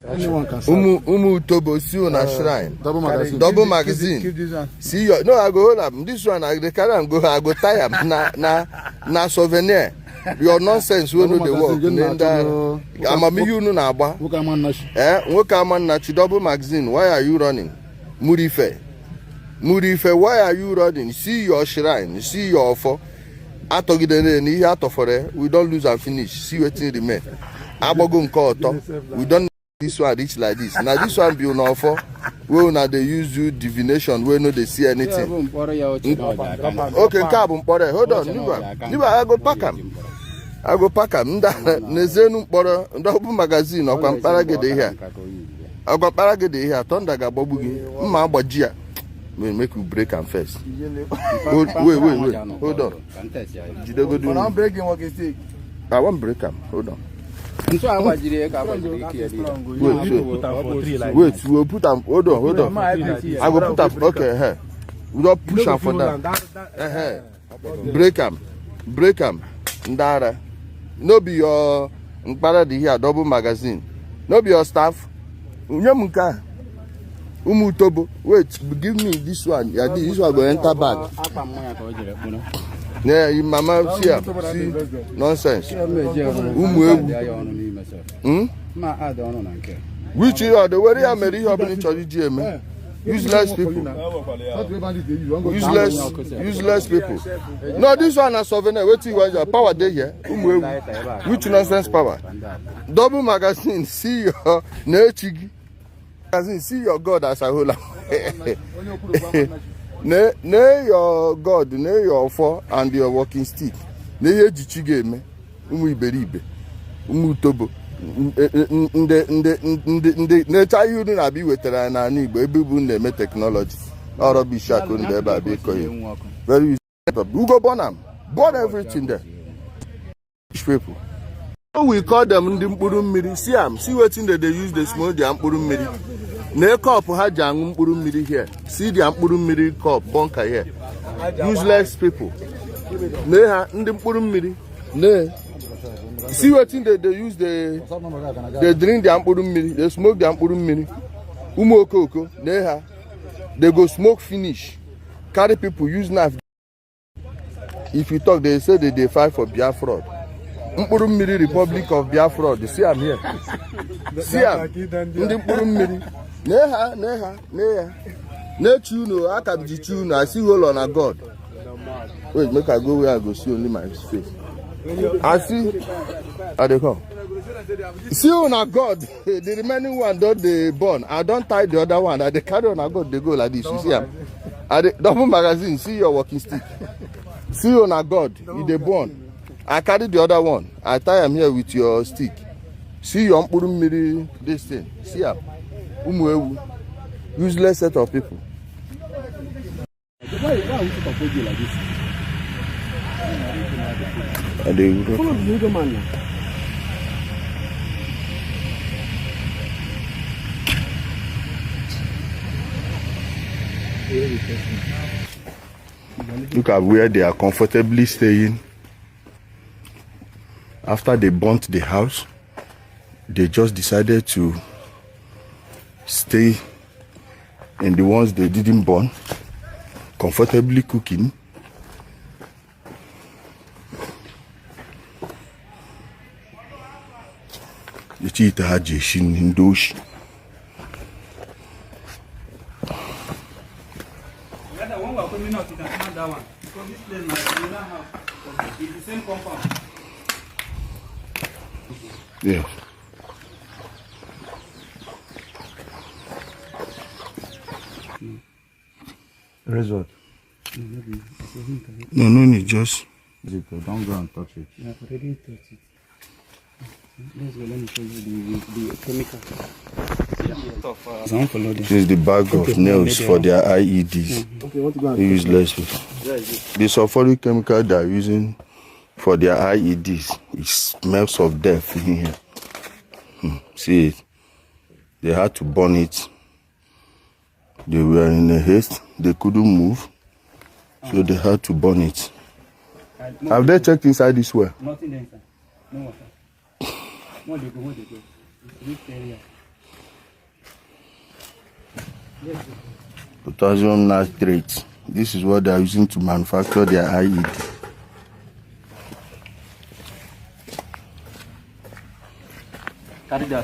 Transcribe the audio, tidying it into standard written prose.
Ụmụ utobo, see una shrine. Double magazine. Double magazine. Keep this one. See your, no, I go hold am. This one I dey carry am go, I go tie am. Na souvenir. Your nonsense wey no dey work. Ndị amamihe unu na-agba. Nwoke ama nnachi. Eh, nwoke ama nnachi, double magazine, why are you running? Murife. Murife, why are you running? See your shrine, see your ọfọ. Atọgidere n'ihe atọfọrọ ya, we don lose am finish. See wetin remain. Agbago nke ọtọ. We don this one reach like this. Na this one be una ọfọ wey una dey use do divination wey no dey see anything. Okay, nke a bụ mkpọrọ ya. Hold on, leave am. Leave am, I go pack am. I go pack am. Ndị n'ezienu mkpọrọ double magazine ọkwa mkpara gị dị ihe a. Ọkwa mkpara gị dị ihe a. Thunder ga-agbagbu gị. Mma agbaji ya. Wait, make you break am first. Hold, wait, wait, wait. Hold on. Jidegodu. But I'm breaking walking stick. I wan break am. Hold on. Ntu agbajiri ka agbajiri ike ya niile. Wait, wait. Put am for tree like Wait, we will put am. Hold on, hold on. I go put am. Okay, hey. We don push am for down. Break am. Break am. Ndị ara. No be your mkpara dị here, double magazine. No be your staff. Nye m nke a. Ụmụ utobo. Wait, give me this one. Yeah, this one go enter bag. Akpa mmanya ka o jere kpụrụ. Yeah, you mama see am. See nonsense. Ụmụ ewu. Ya ọnụ n'ime sef. Hmm? Mma adị ọnụ na nke. Which ihe ọ dị were ya mere ihe ọbụla ị chọrọ iji eme. Useless people. Useless, useless people. No, this one na souvenir. Wetin you wan do? Power dey here. Ụmụ ewu. Which nonsense power? Double magazine, see your na-echi gị. Magazine, see your God as I hold am. Na your God, na your ọfọ and your walking stick. Na ihe eji chi ga-eme. Ụmụ iberibe. Ụmụ utobo. Ndị ndị ndị ndị na-eche ihe unu na-abịa iwetara anyị n'ala Igbo ebe bụ na-eme technology. Ọ rubbish akụ ndị ebe a bịa ịkọ ya. Very useless. We go burn am. Burn everything there. People. So we call them ndị mkpụrụ mmiri. See am, see wetin they dey use dey smoke their mkpụrụ mmiri. Na cup ha ji aṅụ mkpụrụ mmiri here. See their mkpụrụ mmiri cup bunker here. Useless people. Nee ha ndị mkpụrụ mmiri. Nee. See wetin they dey use dey drink their mkpụrụ mmiri, dey smoke their mkpụrụ mmiri. Ụmụ okoko, nee ha. They go smoke finish. Carry people use knife. If you talk, they say they dey fight for Biafra. Mkpụrụ mmiri Republic of Biafra. See am here. See am. Ndị mkpụrụ mmiri. Nee ha, nee ha, nee ya. Na-echi unu, aka m ji chi unu. I see hold on na God. Wait, make I go where I go see only my face. I see. I dey come. See una God, the remaining one don dey burn. I don tie the other one. I dey carry una God dey go like this. You see am? I dey double magazine. See your walking stick. See una God, e dey burn. I carry the other one. I tie am here with your stick. See your mkpụrụ mmiri this thing. See am. Ụmụ ewu. Useless set of people. Why we support you like this? I dey Follow the middle man now. Look at where they are comfortably staying. After they burnt the house, they just decided to stay in the ones they didn't burn, comfortably cooking. Echi ite ha ji esi nri ndị oshi. When we are coming out, you can smell that one. Because this place na another house. It's the same compound. Yeah. Result. No, no need, just Don't go and touch it. Yeah, I've already touched it. Let's go, let me show you the chemical. It's for this is the bag of nails for their IEDs. Okay, want to go and Useless people. The sulfuric chemical they are using for their IEDs, it smells of death in here. See it? They had to burn it. They were in a haste. They couldn't move. So they had to burn it. Have they checked inside this well? Nothing there, sir. No water. More they go, more they go. It's this area. Potassium nitrate. This is what they are using to manufacture their IED. Carry that.